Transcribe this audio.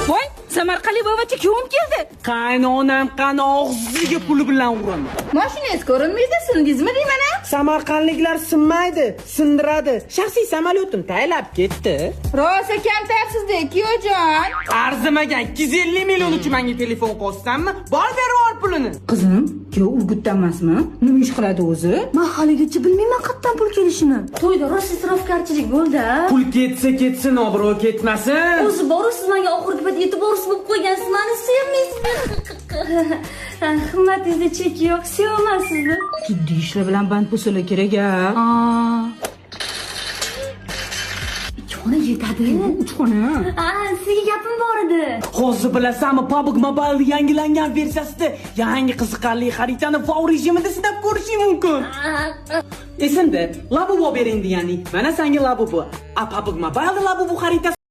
Voy, samarqandlik bobocha, kuyovim keldi. Qaynonam qani, og'ziga puli bilan uraman. Mashinangiz ko'rinmaydi, sindingizmi deyman a? Samarqandliklar sinmaydi, sindiradi. Shaxsiy samolyotim taylab ketdi. Rosa kamtarsiz-da, kuyovjon. Arzimagan 250 million uchun menga telefon qo'shsanmi? Bor, berib yubor pulini. Qizim, kuyov Urgutdan emasmi? Nima ish qiladi o'zi? Man haligacha bilmayman qayerdan pul kelishini. To'yda rosa isrofgarchilik bo'ldi a. Pul ketsa ketsin, obro' ketmasin. O'zi boru, siz menga oxirgi payt e'tiborsiz bo'lib qo'ygansiz, mani sevmaysiz. Himmatingizda cheki yo'q, sevaman sizni. Jiddiy ishlar bilan band bo'lsalar kerak a. Ikki xona yetadi. Uch xona. Ha, sizga gapim bor edi. Hozir bilasanmi, PUBG Mobile yangilangan versiyasida yangi qiziqarli xaritani FAU rejimida sinab ko'rishing mumkin. Esimda, Labubu bering deganing. Mana senga Labubu. A PUBG Mobile Labubu xaritasi.